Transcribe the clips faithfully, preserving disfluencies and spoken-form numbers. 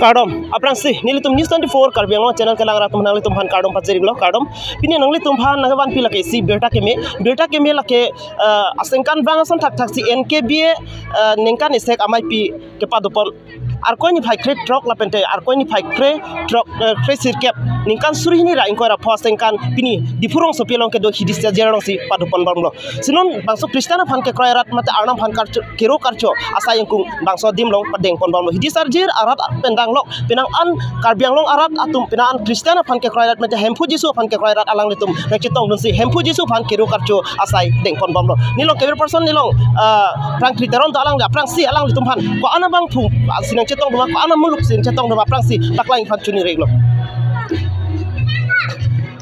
Kardom, aphrangsi nelitum News twenty-four Karbi Anglong channel kelang rat atum aphan nanglitum aphan kardom pajirlo, kardom. Pini nanglitum aphan nangvanpi lake isi birta keme, birta keme lake, eh, aningkan vang ason thakthak si N K B A, eh, ningkan isi amei pi kepadopon Arkoi niphai krethrok lapente Arkoi niphai krethrok, eh, kresirkep ningkan suri hini ra ingkoi ra pho aningkan pini Diphu rongsopi along kedo Hidis Jajir alongsi padopon bomlo. Si non bangso Christian aphan kekroi arat mate Arnam aphan karcho, kero karcho asai ingkung bangso adim along padengpon bomlo. Hidis Jajir arat pen danglok penang an Karbi Anglong arat atum penang an Christian aphan kekroi arat mate Hemphu Jisu aphan kekroi arat alanglitum nangchetongdunsi Hemphu Jisu aphan kero karcho asai dengpon bomlo. Nelong camera person nelong, ah, Phrangkri Teron do alangli aphrangsi alanglitum aphan ko-an abangphu, ah, si nangchetongdun ma, ko-an amuluk si nangchetongdun ma aphrangsi paklang aphan choningri-iklo.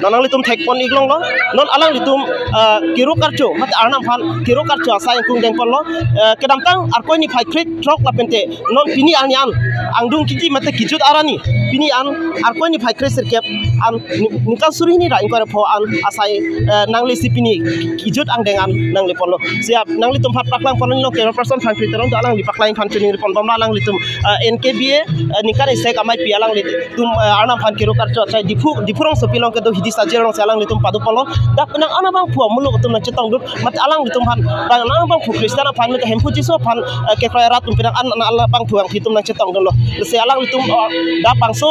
Non nanglitum thekpon-iklonglo. Non alanglitum, ah, kero karcho mate Arnam aphan kero karcho asai ingkung dengponlo. Ah, kedamtang Arkoi niphai krethrok lapente non pini arni an angdung kiti mate kejut arni pini an Arkoi niphai kresirkep an ni-, ningkan suri hini ra ingkoi ra pho an asai, eh, nanglisi pini kejut angdeng an nangliponlo. Si ap nanglitum aphan paklangpon nelong camera person Phrangkri Teron do alangli paklang aphan choningri pon bomlo alanglitum, eh, N K B A, eh, ningkan isi amei pi alanglitum, eh, Arnam aphan kero karcho asai Diphu, Diphu rongsopi along kedo Hidis Jajir alongsi alanglitum padoponlo. Dak penang an abangphu amuluk atum nangchetongdun mate alanglitum aphan penang an abangphu Christian aphan mate Hemphu Jisu aphan, eh, kekroi arat atum penang an, an, an abangphu angphi atum nangchetongdunlo. Si alanglitum, eh, dak bangso,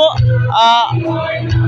ah,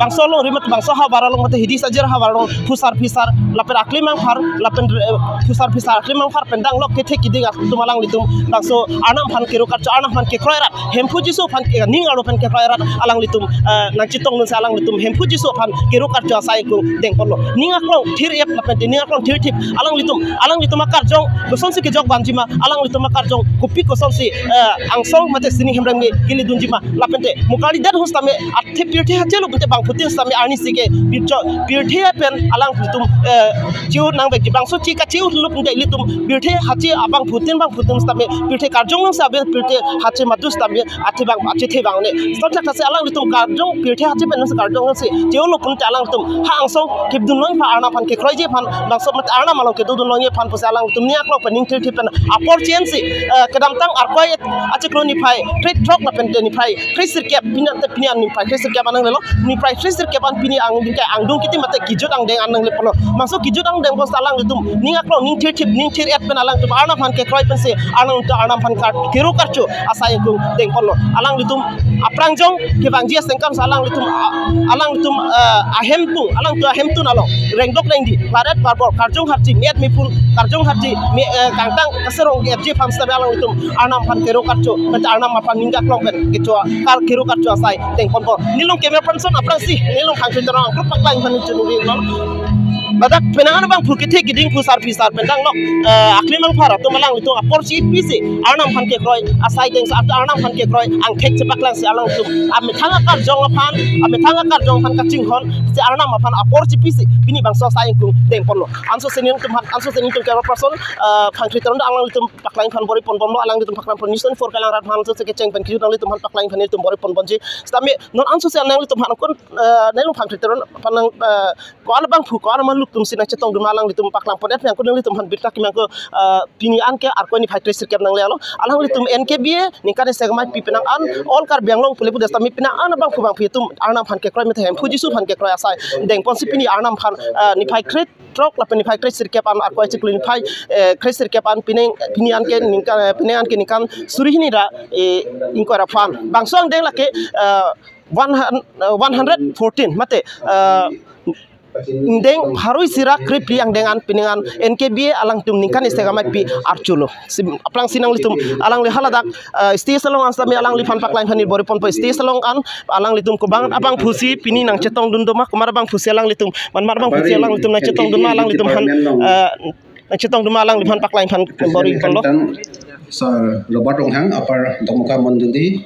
bangso alongri mate bangso havar along mate Hidis Jajir havar along phusar phisar lapen akli mangphar lapen, eh, phusar phisar akli mangphar pen danglok kethe kiding atum alanglitum bangso Arnam aphan kero karcho Arnam aphan kekroi arat Hemphu Jisu aphan ke ning arlo aphan kekroi arat alanglitum, eh, nangchetongdunsi alanglitum Hemphu Jisu aphan kero karcho asai ingkung dengponlo. Ning aklong thir-ep lapente ning aklong thirthip alanglitum, alanglitum akarjong kosonsi kejok vanji ma, alanglitum akarjong kopi kosonsi, eh, angsong mate sining hemrem ke keledunji ma lapente mukari det hus tame athe pirthe hachelo pente bangphutin tame arnisi ke pircho pirthe pen alanglitum, eh, cheu nangvekji bangso chi kacheu lo pente ilitum pirthe hache abangphutin bangphutin tame pirthe karjong nang sabe pirthe hache madus tame athe bang achethe bang ne. Sot thakthak si alanglitum karjong pirthe hache pen nang karjong nang si cheu lo pente alanglitum ha angsong kipdun longji aphan Arnam aphan kekroiji aphan bangso mate Arnam along kedodun longji aphan pusi alanglitum ning aklong pen ning thirthip pen apor chensi, eh, kedamtang Arkoi achiklo niphai krethrok lapente niphai kresirkep pini an te pini an niphai kresirkep an nanglelo, niphai kresirkep an pini angdung ke angdung kiti mate kejut angdeng an nangleponlo. Bangso kejut angdeng bos alanglitum ning aklong ning thirthip ning thir-et pen alanglitum Arnam aphan kekroi pensi alanglitum Arnam aphan kar kero karcho asai ingkung dengponlo. Alanglitum aphrang jong kevangji aningkan si alanglitum, a-, alanglitum, eh, ahemtun, alanglitum ahemtun along rengdok rengdi, laret parbor, karjong harji, met mephun, karjong harji, me, eh, kangtang kaserong F G farm sitame alanglitum Arnam aphan kero karcho mate Arnam aphan ning aklong pen kecho kar kero karcho asai dengponpo. Nelong camera person aphrangsi nelong Phrangkri Teron angkru paklang aphan choningri-iklo. Ladak penang an abangphu kethe kiding phusar phisar pen danglok, eh, akli mangphar atum alanglitum apor chipisi Arnam aphan kekroi asai dengsi atu Arnam aphan kekroi angthek chepaklangsi alanglitum amethang akarjong aphan, amethang akarjong aphan kachinghon si Arnam aphan apor chipisi pini bangso asai ingkung dengponlo. Ansose nelitum aphan, ansose nelitum camera person, eh, Phrangkri Teron do alanglitum paklang aphan bor-ipon bomlo, alanglitum paklang aphan News twenty-four kelang rat aphan ansose kecheng pen kejut nanglitum aphan paklang aphan nelitum bor-ipon bomji. Sitame non ansose nanglitum aphan angkun, eh, nelong Phrangkri Teron aphan nang, eh, ko-an abangphu ko-an amaluk atum si nangchetongdun ma alanglitum paklangpon-et nangkun nanglitum aphan birta keme angkun, eh, pini an ke Arkoi niphai kresirkep nanglelo. Alanglitum N K B A ningkan isi amei pi penang an all Karbi Anglong pule pudes tame penang an abangphu bangphi atum Arnam aphan kekroi mate Hemphu Jisu aphan kekroi asai dengponsi pini Arnam aphan, eh, niphai krethrok lapen niphai kresirkep an Arkoi achiklo niphai, eh, kresirkep an pining pini an ke ningkan, eh, pining an ke ningkan suri hini ra, eh, ingkoi ra pho an. Bangso angdeng lake, eh, one hun-, eh, one hundred fourteen mate, eh, ingdeng pharo isi ra krephli angdeng an pining an N K B A alangtum ningkan isi amei pi archulo. Si aphrangsi nanglitum alangli haladak, eh, stage along an sitame alangliphan paklang aphan neli bor-iponpo stage along an alanglitum kobang abangphu si pini nangchetongdun do ma, komat abangphu si alanglitum, komat abangphu si alanglitum nangchetongdun ma alanglitum aphan, eh, nangchetongdun ma alangliphan paklang aphan bor-iponlo. Sir Robert Ronghang, Upper Domoka Mondoli,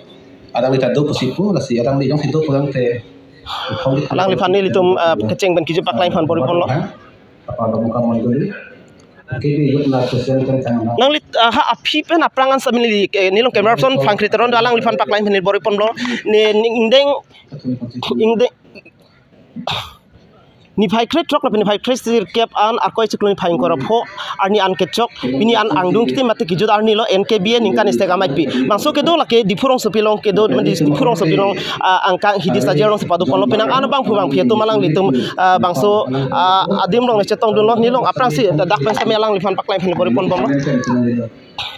alangli ta do pusi pu, lasi alangli jongsi do pulang te. Alangliphan nelitum, eh, kecheng pen kejut paklang aphan bor-iponlo. Upper Domoka Mondoli. K B Youth na President kan tang na. Nangli, eh, ha aphi pen aphrang an sitame neli, eh, nelong camera person Phrangkri Teron do alangliphan paklang aphan neli bor-iponlo. Ne ning ingdeng, ingdeng. Niphai krethrok lapen niphai kresirkep an Arkoi achiklo niphai ingkoi ra pho arni an kechok, pini an angdung kiti mate kejut arni lo N K B A ningkan isi amei pi. Bangso kedo lake Diphu rongsopi along kedo, mane Diphu rongsopi along, ah, angkang Hidi Saji arong si pado ponlo, penang an abangphu abangphi atum alanglitum, ah, bangso, ah, adim along chetongdunlo, nelong aphrangsi dak pen setame alangliphan paklang aphan bor-i ponbomlo.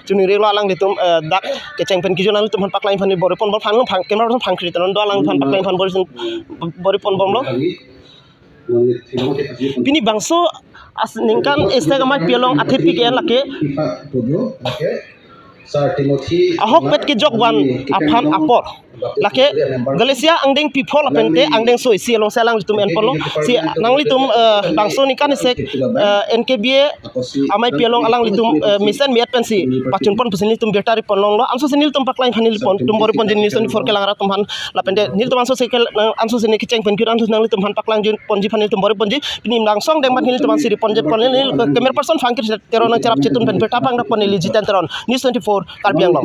Chuningri lo alanglitum, ah, dak kecheng pen kejut alanglitum aphan paklang aphan bor-i ponbom, phanglong phang, camera person phangkri tenon do alangliphan paklang aphan bor-i sin, bor-i ponbomlo. Pini bangso as ningkan isi amei pi along athit pi ke-en lake ahokpet kejok van aphan apor. Lake Galatia angdeng pi pho lapen te angdengso isi alongsi alanglitum enponlo. Si nanglitum, eh, bangso ningkan isi, eh, N K B A amei pi along alanglitum, eh, mesen me-et pensi pachun pon pusi nelitum birta ri ponlonglo. Ansose nelitum paklang aphan nelitum bor-i ponji News twenty-four kelang rat atum aphan lapen te nelitum ansose ke, ansose ne kecheng pen kejut ansose nanglitum aphan paklang jun ponji aphan nelitum bor-i ponji. Pini langsong dengmat nelitum aphan si ri ponji pon neli camera person phangkri Teron nangcherap chetun pen birta pangdak pon neli Jiten Teron, News twenty-four, Karbi Anglong.